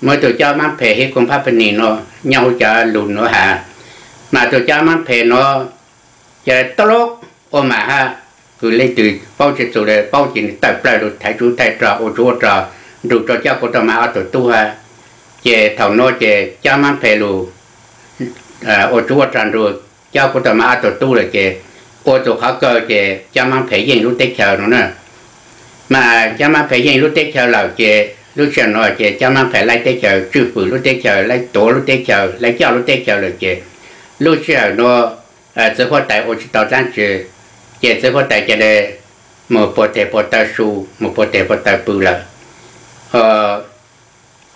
muaj tus coj mab phem hib koom pab pes nis no nyob hauv cov lus nuav has, mas tus coj mab phem no ces tau lub ua mas hab, kws leej twg paub tsis txug le paub ces nwg tawm plawg lug thaiv tsuv thaiv rog ua tsuv ua rog nrug rua coj kuv tau mas ob tug tub hab. Ces thaum nuav ces coj mab phem lug ua tsuv ua rog nrug coj kuv tau mas ob tug tub lawm ces ua txug qhov kawg ces coj mab phem yeej lub teb chaws no na. Mas coj mab phem yeej lub teb chaws lawm ces lub sij hawm nuav ces coj mab phem laib teb chaws, tswj fwm lub teb chaws, laib tuav lub teb chaws, laib coj lub teb chaws lawm ces lub sij hawm nuav txiv huab tais ua tsis tau dlaab tsi, ces txiv huab tais ca le mus puag teg puag taw su, mus puag teg puag taw pw lawm.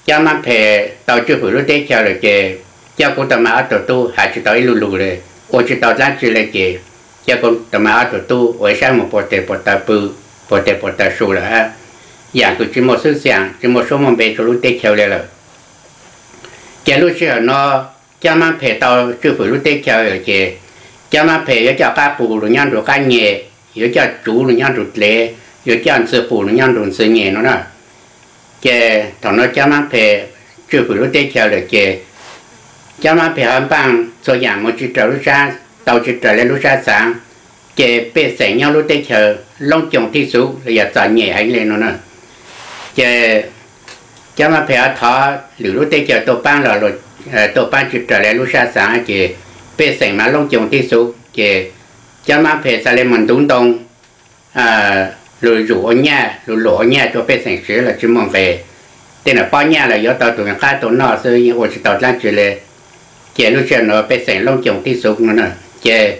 Coj mab phem tau tswj fwm lub teb chaws lawm ces coj kuv tau mas ob tug tub has tsis tau ib lub lug le, ua tsis tau dlaab tsi le ces coj kuv tau mas ob tug tub ua ib sab mus puag teg puag taw pw, puag teg puag taw su lawm hab. Yaam kws tsis muaj xwb xiam, tsis muaj suab muaj npe rua lub teb chaws le lawm. Ces lub sij hawm no coj mab phem tau tswj fwm lub teb chaws lawm ces coj mab phem yuav coj qab qus lug nyob nrug qab nyem, yuav coj tsuv lug nyob nrug dlev, yuav coj ntxwg qus lug nyob nrug ntxwg nyem no na. Ces thaum no coj mab phem tswj fwm lub teb chaws lawm ces coj mab phem ho npaaj txhua yaam mus tsis raws lub sab, tau tsis raws le lub sab xaav, ces pej xeem nyob lub teb chaws loob coom tib xub los yog txom nyem heev le no na. Ces coj mab phem ho thov lwm lub teb chaws tuaj paab los tuaj paab tsis raws le lub sab xaav ces pej xeem mas loob coom tib xub ces coj mab phem xaav le mus ntuv ntoo lug zum ua nyaj, lug luam ua nyaj rua pej xeem siv los tsis muaj nqis. Tej nam pob nyaj los yuav tau tug qab tau noj xwb, yeej ua tsis tau dlaab tsi le. Ces lub sij hawm nuav pej xeem loob coom tib xub no na. Ces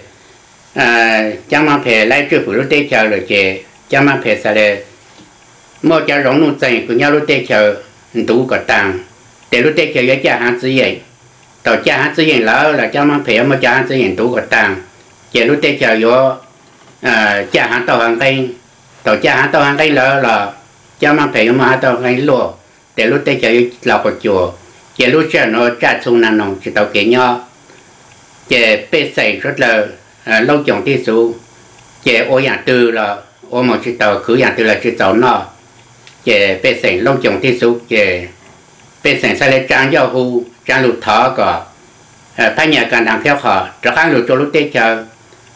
coj mab phem laib tswj fwm lub teb chaws lawm ces coj mab phem xaav le muab cov zoov nuj txeeg kws nyob lub teb chaws ntuv kom taag, tes lub teb chaws yuav caj haav txwv yeem. Thaum caj haav txwv yeem lawm los coj mab phem yuav muab cov haav txwv yeem ntuv kom taag, ces lub teb chaws yuav caj haav tauj haav nqeeb. Thaum caj haav tauj haav nqeeb lawm los coj mab phem yuav muab haav tauj haav nqeeb luaj, tes lub teb chaws yuav dlau quas cuas. Ces lub sij hawm nuav tsaj txhu nag noog tsis tau kev nyob, ces pej xeem suav dlawg loob coom tib xub, ces ua yaam twg los ua moog tsis taus, khwv yaam twg los tsis txaus noj. Ces pej xeem loob coom tib xub ces pej xeem xaav le tsaa ncauj hu, tsaa lug thov kom phab nyas kas nraag khiob qhov rov qaab lug rua lub teb chaws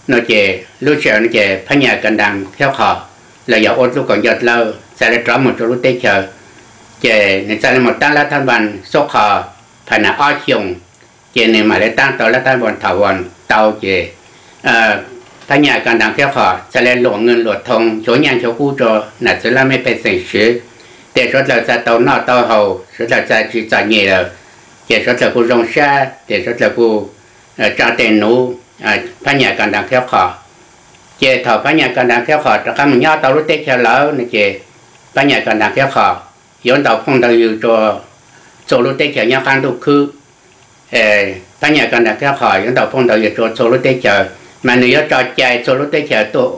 no. Ces lub sij hawm no ces phab nyas kas nraag khiob qhov los yog ua lub kaum nco dlawb xaav le rov moog rua lub teb chaws, ces nwg xaav le moog taab lab thab npas xub qhov phaj nas ob xyoos, ces nwg maam le taab tau lab thab npas thaum vas tau ces phab nyas kas nraag khiob qhov xaav le luam nwg luam thoo, nchuav nyaj nchuav kub rua nam txwv lab mej pej xeem siv, tes suav dlawg txawm tau noj tau haus, suav dlawg txawm tsis txom nyem lawm, ces suav dlawg kuj zoo sab, tes suav dlawg kuj tso tes nuv phab nyas kas nraag khiob qhov. Ces thaum phab nyas kas nraag khiob qhov rov qaab moog nyob tau lub teb chaws lawm no ces phab nyas kas nraag khiob qhov yuav ntaus phooj ntaus ywg rua txhua lub teb chaws nyob qaab ntuj khwb. Phab nyas kas nraag khiob qhov yuav ntaus phooj ntaus ywg rua txhua lub teb chaws, mas nwg yuav tso cai txhua lub teb chaws tuaj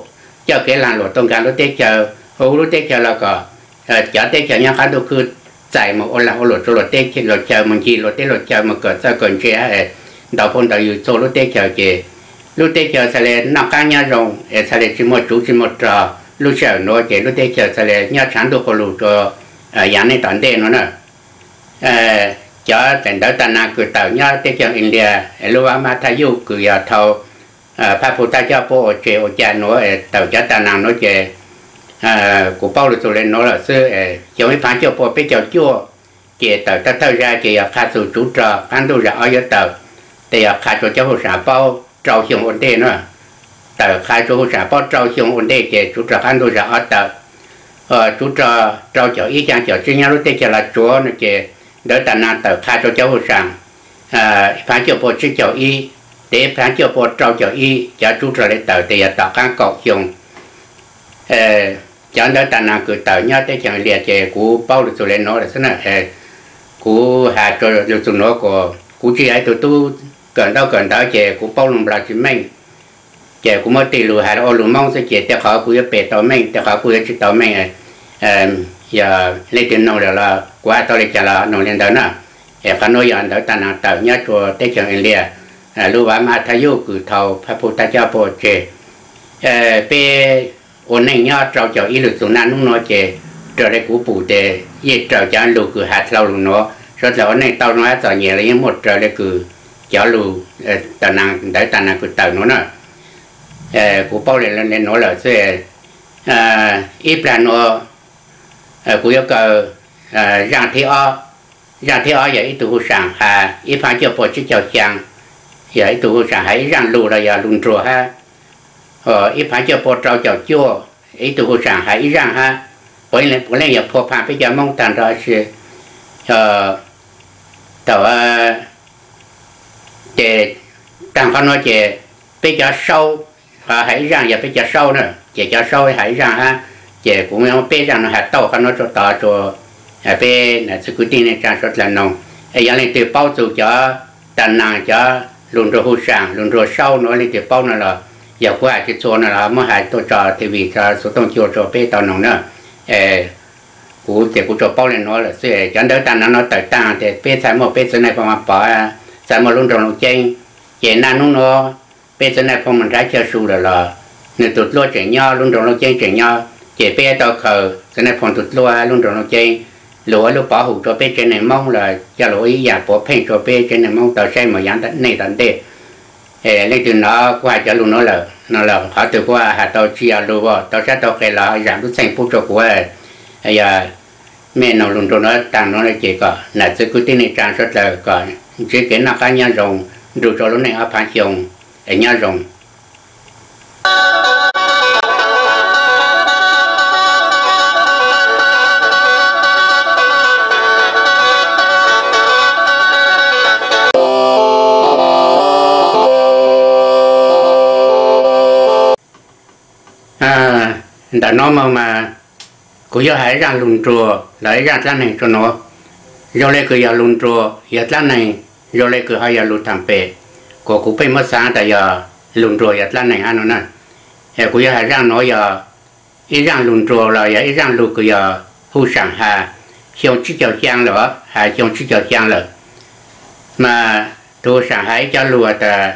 coj kev laag luam tuaj nkaag lub teb chaws, hu lub teb chaws los kom cov teb chaws nyob qaab ntuj khwb txais moog ua laag ua luam rua luag teb luag chaws, moog ncig luag teb luag chaws, moog kawm txawj kawm ntse, ntaus phooj ntaus ywg txhua lub teb chaws ces lub teb chaws xaav le noj qaab nyob zoo es xaav le tsis muaj tsuv tsis muaj rog. Lub sij hawm nuav ces lub teb chaws xaav le nyob tshaav ntuj quas lug rua yaav neej tom ntej no na. Cov daim ntawv tas naag kws tawm nyob teb chaws India es lub vaab mab thaj yuj kws yog thaus Phaj Phu Thaj Coj Poj ua tseg ua cag nuav es tawm cov tas naag nuav ces kuv paub lug txug le nuav lawm xwb. Xyoo ib phav cuaj pua peb caug cuaj ces tawm thawj thawj zag ces yog qha txug tsuv rog qaab ntuj zag ob yuav tawm, tes yog qha rua cov huj saam paub rau xyoo ua ntej na. Tawm qha rua huj saam paub rau xyoo ua ntej ces tsuv rog qaab ntuj zag ob tawm. Tsuv rog rau caum ib xyaa caum tsib nyob lub teb chaws Los Tsuas no ces ntawv tas naag tawm qha rua cov huj saam ib phav cuaj pua tsib caug ib, tes ib phav cuaj pua rau caum ib cov tsuv rog le tawm tes yog tom qaab kaum xyoo. Cov ntawv tas naag kws tawm nyob teb chaws Lias ces kuv paub lug txug le nuav lawm xwb na. Kuv has lug txug nuav kuas kuv tsis yog ib tug tub kawm ntaub kawm ntawv ces kuv paub lug Nplog tsis meej. Ces kuv muab tig lug has ua lug Moob xwb ces tej qhov kuj yuav pem tau meej, tej qhov kuj yuav tsis tau meej. Yog leej twg noog lawm los kuv has tau le caag los noog le ntawd na. Es qhov nuav yog ntawv tas naag tawm nyob rua teb chaws Lias, lub vaab mab thaj yuj kws thaus Phaj Phu Thaj Coj Poj ua tseg. Peb ua neej nyob rau caum ib lug txug naj nub nuav ces raws le kuv pum tes yeej raws cov lug kws has dlhau lug nuav, suav dlawg ua neej tau zoo hab txom nyem los yeej muaj raws le kws cov lug tawm, ntawv tag nas kws tawm nuav na. Kuv paub le nuav lawm xwb. Ib plag nuav kuv yuav kaw zaaj thib ob. Zaaj thib ob yog ib tug hu saam has ib phav cuaj pua tsib caug xyaa, yog ib tug hu saam has ib zaaj lug los yog lug nruag hab. Ib phav cuaj pua rau caum cuaj, ib tug hu saam has ib zaaj hab. Puav leej yog phua pha peb cov Moob taag nrho si. Thaum ces taag qhov nuav ces peb cov Saub, qhov has ib zaaj yog peb cov Saub na, ces cov Saub has ib zaaj hab. Ces kuv muab peb zaaj nuav has tau qhov nuav rua tod rua peb nam txiv kwv tij neej tsaa suav dlawg noog. Es yog leej twg paub txug cov tag nas, cov lug nruag hu saam, lug nruag Saub nuav, leej twg paub no los, yog kuv has tsis txhua no los muab has tuaj tso TV, tso xuv tooj cua rua peb tau noog na. Kuv ces kuv tsuas paub le nuav lawm xwb. Cov ntawv tag nas no tawm taag tes peb txhaj muaj peb txiv Nais Phoo mas pom, txhaj muaj lub nroog Looj Ceeb. Ces naj nub nuav peb txiv Nais Phoo moog nrhav chaw su lawm los nwg tug dluab tseem nyob, lub nroog Looj Ceeb tseem nyob, ces peb tau khaws txiv Nais Phoo tug dluab lub nroog Looj Ceeb lug ua lub pov hum rua peb tsev neeg Moob los coj lug ua ib yaam puav pheej rua peb tsev neeg Moob tau saib moog yaav neej tom ntej. Leej twg nov kuv has cov lug nuav lawm no los qhov twg kuv has tau tsi yog lug tau sab tau qe los zaam lub txheej pub rua kuv. Yog mej noog lug nruag nuav taag nuav ces kom nam txiv kwv tij neej tsaa suav dlawg kom ntsib kev noj qaab nyob zoo, nrug rua lub neej ob phaav xyoo, es nyob zoo. Ntawm nuav moog mas kuv yuav has ib zaaj lug nruag los ib zaaj dlaab neeg rua nuav. Zoo le kws yog lug nruag yog dlaab neeg, zoo le kws ho yog lug thaam pem, kuas kuv pheej muab xaav tas yog lug nruag yog dlaab neeg hab nuav na. Kuv yuav has zaaj nuav yog ib zaaj lug nruag los yog ib zaaj lug kws yog hu saam has xyoo tsib caug xyaa lawm, has xyoo tsib caug xyaa lawm. Mas tug hu saam has ib co lug tas,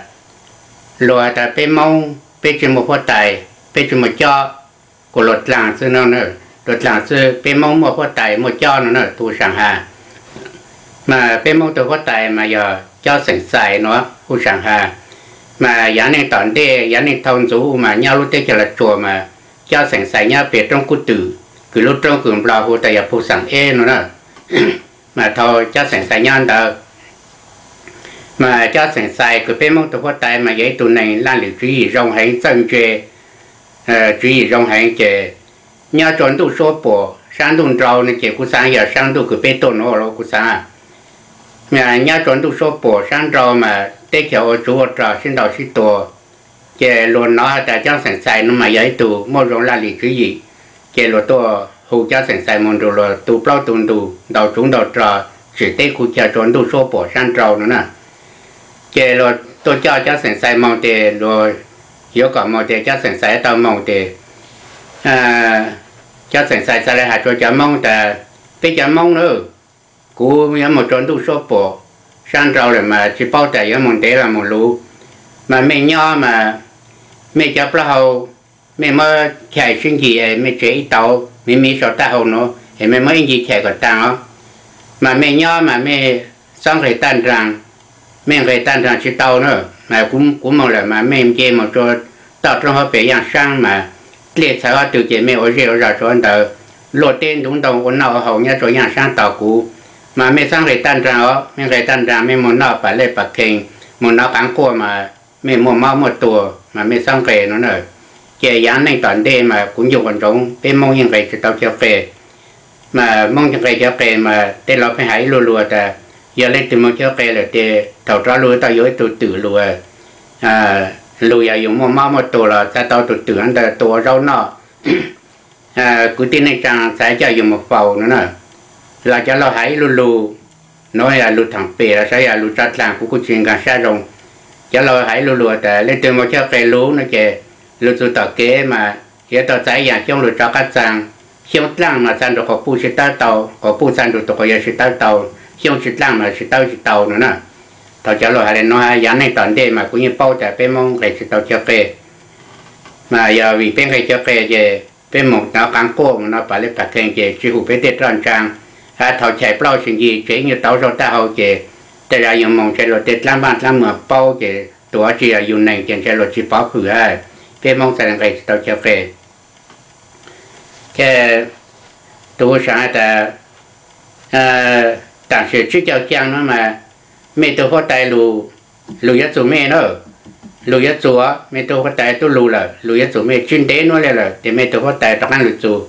lug tas peb Moob peb tsi muaj huab tais, peb tsi muaj cob, kuas luag dlaag xwb no, luag dlaag xwb, peb Moob muaj huab tais muaj cob no na, tug hu saam has. Mas peb Moob tug huab tais mas yog cob xeem xais nuav hu saam has. Mas yaav neej tom ntej, yaav neej thaus ntxuv mas nyob lub teb chaws Los Tsuas mas cob xeem xais nyob peg roob Kub Twm, kws lub roob kws Nplog hu tas yog Phu Xaam Eb no na. Mas thaus cob xeem xais nyob ntawd, mas cob xeem xais kws peb Moob tug huab tais mas yog ib tug neeg laj lwm tswv yim zoo heev, txawj ntse, tswv yim zoo heev ces nyob rua ntuj suab puam saab ntuj nrau no ces kuv xaav yog saab ntuj kws peb tuaj nuav los kuv xaav. Nyob rua ntuj suab puam saab nrau mas teb chaws ua tsuv ua rog sib ntaus sib tua, ces luag nov has tas cob xeem xais no mas yog ib tug muaj zoo laj lim tswv yim, ces luag tuaj hu cob xeem xais moog nrug luag tu plaub tu ntug, ntaus tsuv ntaus rog, tsim teb khu chaw rua ntuj suab puam saab nrau no na. Ces luag tuaj coj cob xeem xais moog tes luag yuav kom moog tes cob xeem xais tau moog tes, cob xeem xais xaav le has rua cov Moob tas, peb cov Moob na, kuv yuav moog rua ntuj suab puam saab nrau lawm mas tsi paub tas yuav moog ntev los moog luv. Mas mej nyob mas mej cov plaub hau, mej muab chais sib ncig, mej tseg ib tauv miv miv sau taub hau nuav es mej muab ib ncig chais kom taag os. Mas mej nyob mas mej txhob nqeg tag nraag, mej nqeg tag nraag tsi tau na. Mas kuv moog lawm mas mej nce moog rua toj roob hauv pes Yaaj Saab mas dlej txhawv ob tug ces mej ua zej ua zog rua ntawd, luaj teb ntuv ntoo ua noj ua haus nyob rua Yaaj Saab tos kuv. Mas mej txhob nqeg tag nraag os, mej nqeg tag nraag mej moog noj pam lej pam khees, moog nov qaav quaj mas mej muaj mob muaj tuag mas mej txhob nqeg no na. Ces yaav neej tom ntej mas kuv ncu ua ntsoov peb Moob yeej nqeg tsi tau chaw qe. Mas Moob nqeg chaw qe mas tej laus pheej has ib lu lug tas, yog leej twg moog chaw qe lawm tes thaum rov lug tau yuav ib tug twm lug, lug yog yus muaj mob muaj tuag los txhad tau tug twm ntawd tua ua zaub noj. Kwv tij neej tsaa txhad coj yus moog faus no na. Los cov laug has ib lu lug, nuav yog lug thaam pem los saib yog lug tso dlaag kuv kuj tsi nkaag sab zoo. Cov laug has ib lu lug tas leej twg moog chaw qe lug no ces lug txug tom kev mas yuav tau txais yaam xyoob lug tso qab txaa. Xyoob dlaaj mas txhad nrug quas puj sib tawb tau, quas puj txhad nrug tug quas yawg sib tawb tau, xyoob tsi dlaaj mas sib tawb tsi tau no na. Thaus cov laug has le nuav, yaav neej tom ntej mas kuv yeej paub tas peb Moob nqeg tsi tau chaw qe. Mas yog vim peb nqeg chaw qe ces peb moog nov qaav quaj moog nov pam lej pam khees ces tsi hum peb tej roj ntshaa, Thaum chais plaub sib ncig tsev nyuag tauv zog tag hauv ces tej zaum yus moog ntshe luag tej dlaab npaaj dlaab muag paub ces tus uas tsis yog yus neeg ces ntshe luag tsis pov hwm hab peb Hmoob txhaj le nqes tsis tau chaw qes. Ces tus huv saam has tas, taam sim tsib caug xyaa nuav mas mej tug huab tais lug yuav txug mej na, lug yuav txug, mej tug huab tais tub lug lawm, lug yuav txug mej tsib ntev nuav le lawm ces mej tug huab tais rov qaab lug txug.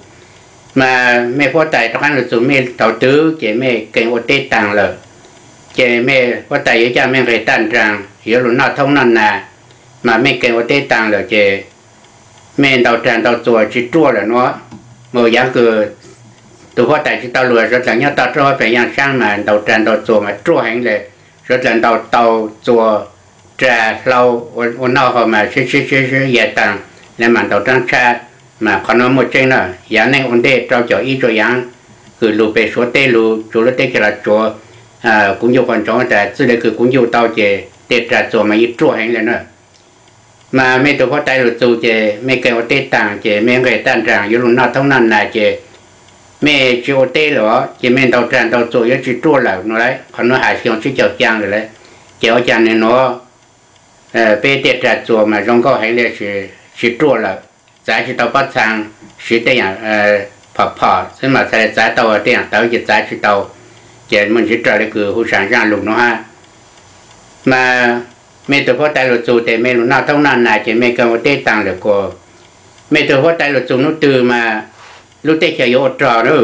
Mas mej huab tais rov qaab lug txug mej thaus twg ces mej kee ua teb taag lawm, ces mej huab tais yuav coj mej nqes taj nraag yuav lug noj thoob noj nas, mas mej kee ua teb taag lawm ces mej ntaus rag ntaus txuas tsis ruaj lawm nuav. Mas yav kws tus huab tais tsis tau lug, suav dlawg nyob toj roob huab pes yaaj saab mas ntaus rag ntaus txuas mas ruaj heev le, suav dlawg ntaus tau txuas rag hlau ua noj haus mas sib sib sib sib yaig taag le mas ntaus rab tshab. Mas qhov nuav muaj tseeb na, yav neej ua ntej rau caum ib rua yaav kws lug pes Suav teb lug tsuav lub teb chaws Los Tsuas, kuv ncu quas ntsoov tas txwj le kws kuv ncu tau ces tej rag txuas mas yeej ruaj heev le na. Mas mej tug huab tais lug txug ces mej kee ua teb taag ces mej nqes taj nraag yuav lug noj thoob noj nas ces mej tsis ua teb lawm ces mej ntaus rag ntaus txuas yuav tsis ruaj lawm nuav lauj. Qhov nuav has xyoo tsib caug xyaa lawm lauj. Ces ua caag nwg nuav peb tej rag txuas mas zoo nkauj heev le, tsis ruaj lawm, txav tsis tau pob txhaa, siv tej yaam phom phom xwb mas txhaj le txav tau, tej yaam tawv ces txav tsis tau. Ces muaj ntsiv raws le kws huv saam zaaj lug nuav hab. Mas mej tug huab tais lug txug tes mej lug noj thoob noj nas ces mej kee ua teb taag lawm kuas mej tug huab tais lug txug nub twg mas lub teb chaws yuav ua rog na.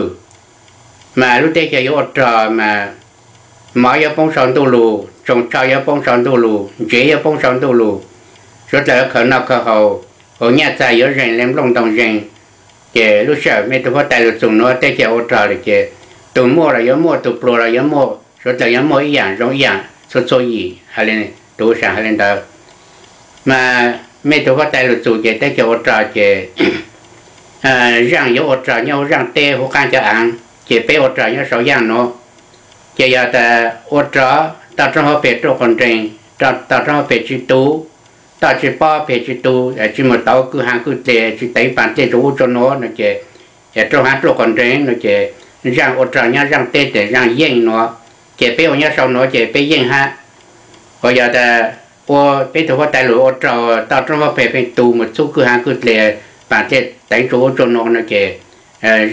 Mas lub teb chaws yuav ua rog mas mov yuav poob sau ntuj lug, tsoos tsho yuav poob sau ntuj lug, ntsev yuav poob sau ntuj lug, suav dlawg yuav khaws noj khaws haus, hauv nyaj txag yuav zeeg le nplooj ntoo zeeg. Ces lub sij hawm mej tug huab tais lug txug nuav teb chaws ua rog lawm ces tug muaj los yuav muaj, tug pluag los yuav muaj, suav dlawg yuav muaj ib yaam zoo ib yaam txhua txhua yim. Tus huv saam has le ntawd. Mas mej tug huab tais lug txug ces teb chaws ua rog ces zaaj yuav ua rog nyob huv zaaj teb huv qaab cov aav, ces peb ua rog nyob sau yaaj nuav. Ces yog tas ua rog toj roob hauv pes ruaj quas nreeg, toj roob hauv pes tsis tu, toj tsis pob pes tsis tu, tsis muaj tauv kwj haav kwj dleg, tsis teev paas dlej rua ub rua nuav no ces, roob haav ruaj quas nreeg no ces zaaj ua rog nyob zaaj teb tes zaaj yeej nuav. Ces peb ua nyob sau nuav ces peb yeej hab. Uas yog tas ua peb tug huab tais lug ua rog toj roob hauv pes pheej tu mus txhub kwj haav kwj dleg, paas dlej teev rua ub rua nuav no ces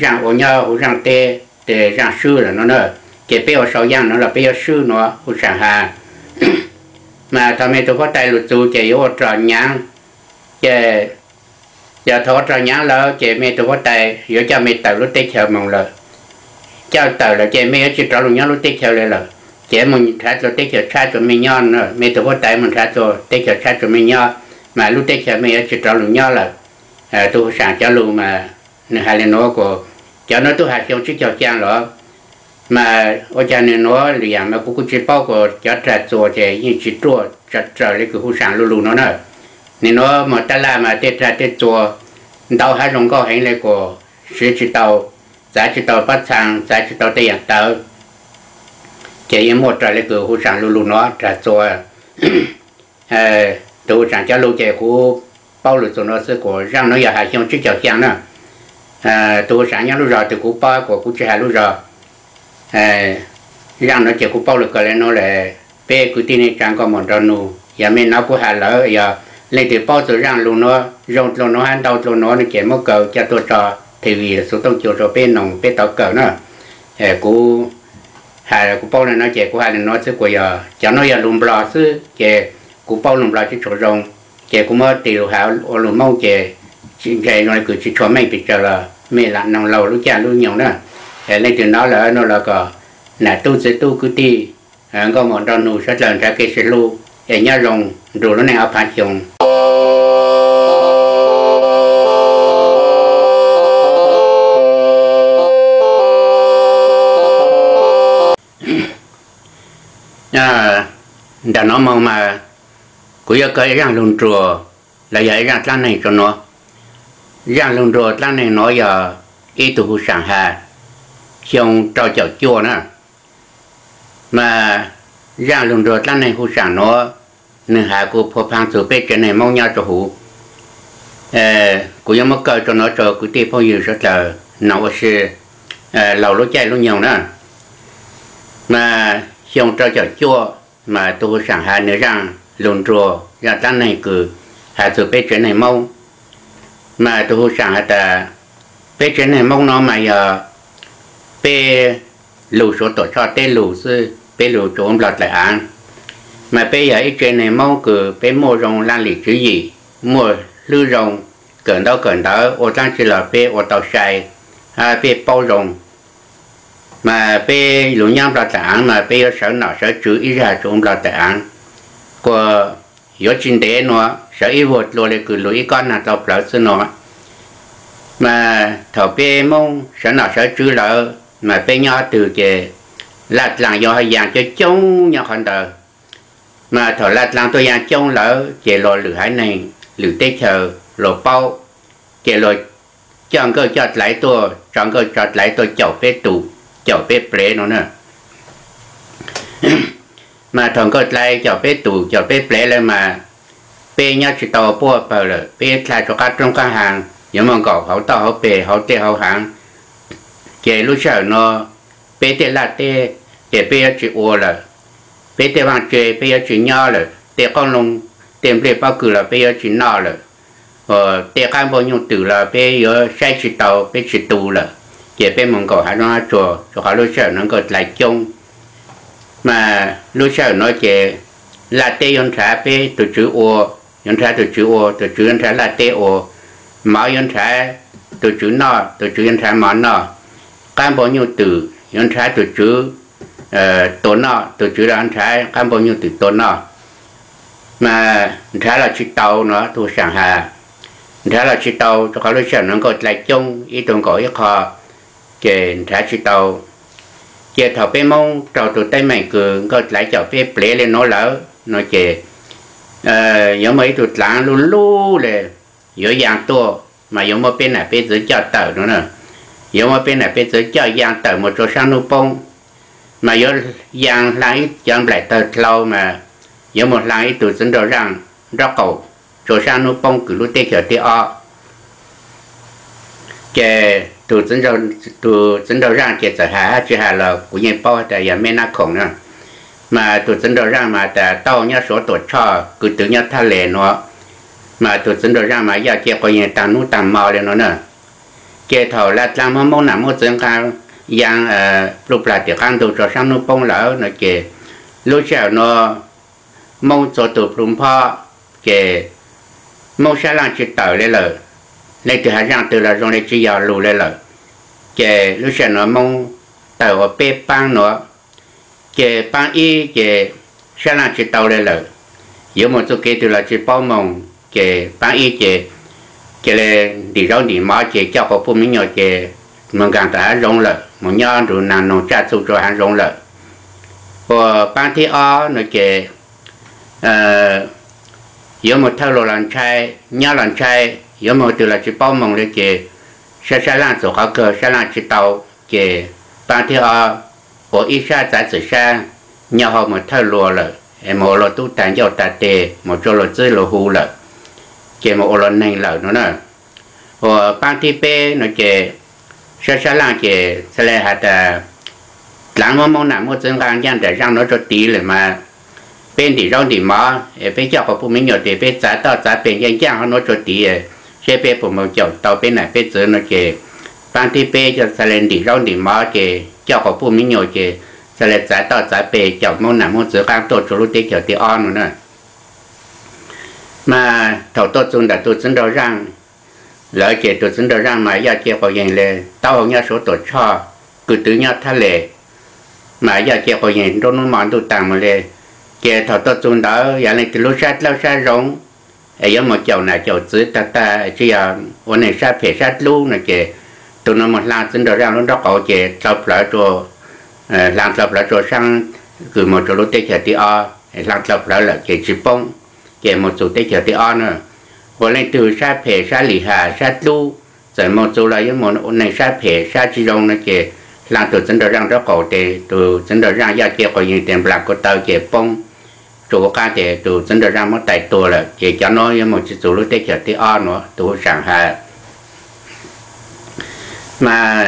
zaaj ua nyob huv zaaj teb tes zaaj swb lawm no na. Ces peb ua sau yaaj nuav los peb yuav swb nuav huv saam has. Mas thaum mej tug huab tais lug txug ces yuav ua rog nyaav, ces yog thaum ua rog nyaav lawm ces mej tug huab tais yuav coj mej tawm lub teb chaws moog lawm. Coj tawm lawm ces mej yuav tsis rov lug nyob lub teb chaws le lawm, ces moog nrhav dlua teb chaws tshab rua mej nyob na, mej tug huab tais moog nrhav dlua teb chaws tshab rua mej nyob, mas lub teb chaws mej yuav tsis rov lug nyob lawm. Tus huv saam cov lug mas nwg has le nuav kuas cov nuav tub has xyoo tsib caug xyaa los, mas ua caag nwg nuav lwm yaam mas kuv kuj tsis paub kuas cov rag txuas ces yeej tsis ruaj raws le kws huv saam lug lug nuav na. Nwg nuav moog taj laj mas tej rag tej txuas ntau hab zoo nkauj heev le kuas siv tsis tau, txav tsis tau pob txhaa, txav tsis tau tej yaam tawv. Ces yeej muaj raws le kws huv saam lug lug nuav rag txuas. Tus huv saam cov lug ces kuv paub lug txug nuav xwb kuas zaaj nuav yog has xyoo tsib caug xyaa na. Tus huv saam nyob lub zog twg kuv paub kuas kuv tsis has lub zog. Zaaj nuav ces kuv paub lug kawg le nuav le, peb kwv tij neej tsaa nkauj muam nraug nug, yog mej nov kuv has lawm, yog leej twg paub txug zaaj lug nuav zoo dlua nuav hab ntau dlua nuav no ces muab kaw coj tuaj tso T V Xuv Tooj Cua rua peb noog peb tau kawm na. Kuv has kuv paub le nuav ces kuv has le nuav xwb kuas yog cov nuav yog lug Nplog xwb ces kuv paub lug Nplog tsis tshua zoo, ces kuv muab tis lug has ua lug Moob ces ntshe zoo le kws tsis tshua meej pes tsawg los mej lam noog laug lub caij lub nyoog na. Leej twg nov lawm no los kom nam tub txiv tub kwv tij nkauj muam nraug nug sawv dlawg nrhav kev sib hlub es nyob zoo nrug lub neej ob phaav xyoo. Ntawm nuav moog mas kuv yuav kawg ib zaaj lug nruas los yog ib zaaj dlaab neeg rua nuav. Zaaj lug nruas dlaab neeg nuav yog ib tug huv saam has xyoo rau caum cuaj na. Mas zaaj lug nruas dlaab neeg huv saam nuav, nwg has kuj phua phaab txug peb tsev neeg Moob nyob rua huv. Kuv yuav muab kaw rua nuav rua kwv tij phooj ywg sawv dlawg noog ua si laug lub caij lub nyoog na. Mas xyoo rau caum cuaj mas tus hu saam has nwg zaaj lug nruag zaaj dlaab neeg kws has txug peb tsev neeg Moob. Mas tus hu saam has tas peb tsev neeg Moob nuav mas yog peb lug Suav Tuam Tshoj teb lug xwb, peb lug tsuas ua nplog dlaim aav. Mas peb yog ib tsev neeg Moob kws peb muaj zoo laaj lim tswv yim, muaj hlwb zoo, kawm ntaub kawm ntawv ua dlaab tsi los peb ua tau sai, peb paub zoo. Mas peb lug nyob nplog dlaim aav mas peb yuav sawv nom sawv tswv ib zag tsuas ua nplog dlaim aav, kuas yuav tsi ntev nuav sawv ib vuag dlua le kws lug ib kob nag dlau plawv xwb nuav. Mas thaum peb Moob sawv nom sawv tswv lawm mas peb nyob twg ces laj dlaag yuav yaa coob coob nyob qhov ntawd. Mas thaum laj dlaag tuaj yaa coob lawm ces luag lwm haiv neeg lwm teb chaws luag paub, ces luag coj nkawj coj dlaiv tuaj, tso nkawj tso dlaiv tuaj caum peb tus, caum peb plev no na. Mas thaum nkawj dlaiv caum peb tus caum peb plev lawm mas peb nyob tsi tau puab pawg lawm, peb dlha rua qab roob qab hav, yuav muaj nkaum hauv toj hauv peg hauv dlej hauv haav. Ces lub sij hawm nuav peb tej laj teb ces peb yuav tsi ua lawm, peb tej vaaj tse peb yuav tsi nyob lawm, tej qoob loo, tej nplej pob kws los peb yuav tsi noj lawm, tej qab npua nyuj twm los peb yuav saib tsi tau peb tsi tu lawm. Ces peb moog nkaum haav zoov haav tsuag rua qhov lub sij hawm nuav nkawj dlaiv coob. Mas lub sij hawm nuav ces laj teb yuav nrhav peb tug tswv ua, yuav nrhav tug tswv ua, tug tswv yuav nrhav laj teb ua, mov yuav nrhav tug tswv noj, tug tswv yuav nrhav mov noj, qab npua nyuj twm yuav nrhav tug tswv tua noj, tug tswv los nrhav qab npua nyuj twm tua noj. Mas nrhav los tsi tau no, tus saam has, nrhav los tsi tau rua qhov lub sij hawm nuav nkawj dlaiv coob ib tug nkaum ib qho, ces nrhav tsi tau. Ces thaum peb Moob raug tus teeb meem kws nkawj dlaiv caum peb plev le nuav lawm no ces yuav muaj ib tug dlaav lub lub le yuav yaa tuaj, mas yuav muab peb nam peb txwv coj tawm no na. Yuav muab peb nam peb txwv coj yaa tawm moog rua saab nub poob, mas yuav yaa hlaa ib cov nplaim tawg dlhau mas yuav moog hlaa ib tug txiv nraug zaaj nraub qaum rua saab nub poob kws lub teb chaws tib ob. Ces tus txiv nraug zaaj ces txawm has hab tsi has los kuv yeej paub tas yog meb nab khoom na. Mas tus txiv nraug zaaj mas tas tau nyob Suav Tuam Tshoj, kws twv nyob Thaj Les nuav. Mas tus txiv nraug zaaj mas yaj ce quas yees taag nub taag mo le nuav na. Ces thaum laj dlaag muab Moob nam Moob txwv nqaa yaa pluj plag tim qaab ntug rua saab nub poob lawm no ces lub sij hawm nuav Moob txhua tug plhu nphob ces Moob sab laaj tsi tawm le lawm. Leej twg has zaaj twg los zoo le tsi yog lug le lawm. Ces lub sij hawm nuav Moob tawm ua peb paab nuav, ces paab ib ces sab laaj tsi tau le lawm, yuav moog txuj kev twg los tsi paub moog. Ces paab ib ces cia le ntim zaub ntim mov ces coj quas puj me nyuam ces moog nkaag tom haav zoov lawm, moog nyob nrug naag noog tsaj txuj rua haav zoov lawm. Ua paab thib ob no ces yuav moog thawj luag los ntshai, nyob los ntshai, yuav moog twg los tsi paub moog le ces sab sab laaj txug qhov kawg sab laaj tsi tau. Ces paab thib ob ua ib sab txav txim sab, nyob hauv moog thawj luag lawm es moog ua luag tub tag ncauj tag tes, moog tsua luag txwb luag hu lawm, ces moog ua luag neeg lawm no na. Ua paab thib peb no ces sab sab laaj ces txhaj le has tas dlaav muab Moob nam Moob txwv nqaa ncaaj nraim zaaj nuav rua tid lawm mas peb ntim zaub ntim mov es peb coj quas puj me nyuam tes peb txav toj txav peg ncaaj ncaaj hov nuav rua tid, seb peb puas moog caum tau peb nam peb txwv no ces paab thib peb coj txhaj le ntim zaub ntim mov ces coj quas puj me nyuam ces txhaj le txav toj txav peg caum Moob nam Moob txwv qaab tuaj rua lub teb chaws thib ob no na. Mas thaum tuaj txug ntawm tus txiv nraug zaaj lawm ces tus txiv nraug zaaj mas yaj ce quas yees le, taub hau nyob Suav Tuam Tshoj, kws twv nyob Thaj Les, mas yaj ce quas yees nruab nub mo ntuj taag moog le. Ces thaum tuaj txug ntawd yog leej twg lub sab dlawb sab zoo es yuav moog caum nam caum txwv tag tag, tsi yog ua neeg sab phem sab dlub no ces tus nuav moog hlaa txiv nraug zaaj lub nraub qaum ces dlhau plawv rua, hlaa dlhau plawv rua saab kws moog rua lub teb chaws thib ob, hlaa dlhau plawv lawm ces tsi poob, ces moog txug teb chaws thib ob na. Ua leej twg sab phem sab lim ham sab dlub, txawm moog txug los yuav moog ua neeg sab phem sab tsi zoo no ces hlaa tug txiv nraug zaaj nraub qaum tes tus txiv nraug zaaj yaj ce quas yees tes nplaam kuv taw ces poob, tsuas huv qaab tes tus txiv nraug zaaj muab tais tuag lawm ces cov nuav yuav moog tsi txug lub teb chaws thib ob nuav tus hu saam has. Mas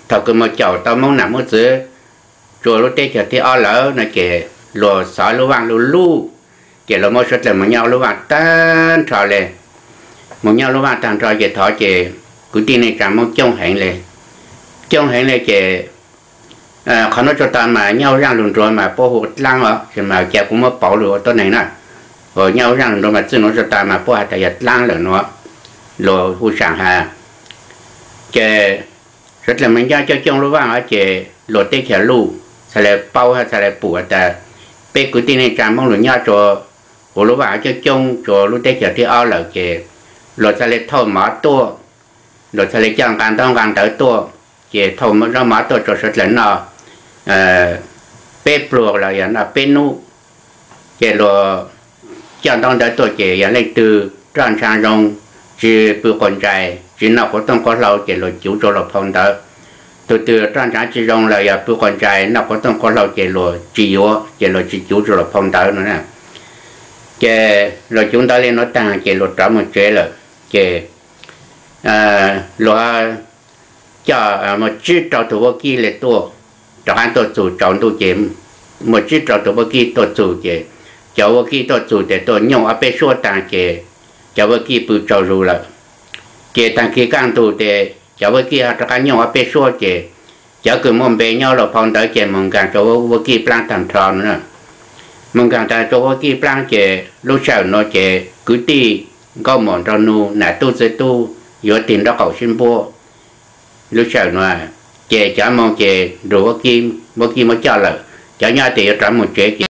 thaum kws moog caum tau Moob nam Moob txwv rua lub teb chaws thib ob lawm no ces luag xov lub vaaj lug luj, ces luag muab suav dlawg moog nyob lub vaaj taag nrho le. Moog nyob lub vaaj taag nrho ces thov ces kwv tij neej tsaa Moob coob heev le, coob heev le ces qhov nuav tsuas tas mas nyob zaaj lug nruag mas puab hu dlaab os, mas ca kuv muab pauv lug ua tuab neeg na. Nyob zaaj lug nruag mas txij nuav tsuas tas mas puab has tas yog dlaab lawm nuav, luag hu saam has. Ces suav dlawg moog nyob coob coob lub vaaj ces luag teb chaws luj txhad le paub txhad le pum has tas peb kwv tij neej tsaa Moob lug nyob rua huv lub vaaj coob coob rua lub teb chaws thib ob lawm ces luag txhad le thauj mov tuaj, luag txhad le coj nqaa ntaub nqaa ntawv tuaj, ces thauj zaub mov tuaj rua suav dlawg noj peb pluag los yog noj peb nub. Ces luag coj ntaub ntawv tuaj ces yog leej twg roj ntshaa zoo, tsi pw quas ntsais, tsi noj quas tooj quas hlau ces luag cuv rua luag phau ntawv. Tug twg roj ntshaa tsi zoo los yog pw quas ntsais noj quas tooj quas hlau ces luag tsi yuav, ces luag tsi cuv rua luag phau ntawv no na. Ces luag cuv ntawv le nuav taag ces luag rov moog tsev lawm. Ces luag coj muaj tsib rau tug vaub kib le tuaj, rov qaab tuaj txug tsaus ntuj ces muaj tsib rau tug vaub kib tuaj txug ces cov vaub kib tuaj txug tes tuaj nyooj ob peb suab taag ces cov vaub kib pw tsaug zug lawm. Ces taag kis kaj ntug tes cov vaub kib ho rov qaab nyooj ob peb suab ces cov kws muaj npe nyob luag phau ntawv ces moog nkaag rua vaub kib plaab taag nrho no na. Moog nkaag taag rua vaub kib plaab ces lub sij hawm nuav ces kwv tij nkauj mum nraug nug nam tub txiv tub yuav tig nraub qaum sib npuab. Lub sij hawm nuav ces cov moog ces nrug vaub kib muab coj lawm, cov nyob tes yuav rov moog tsev ces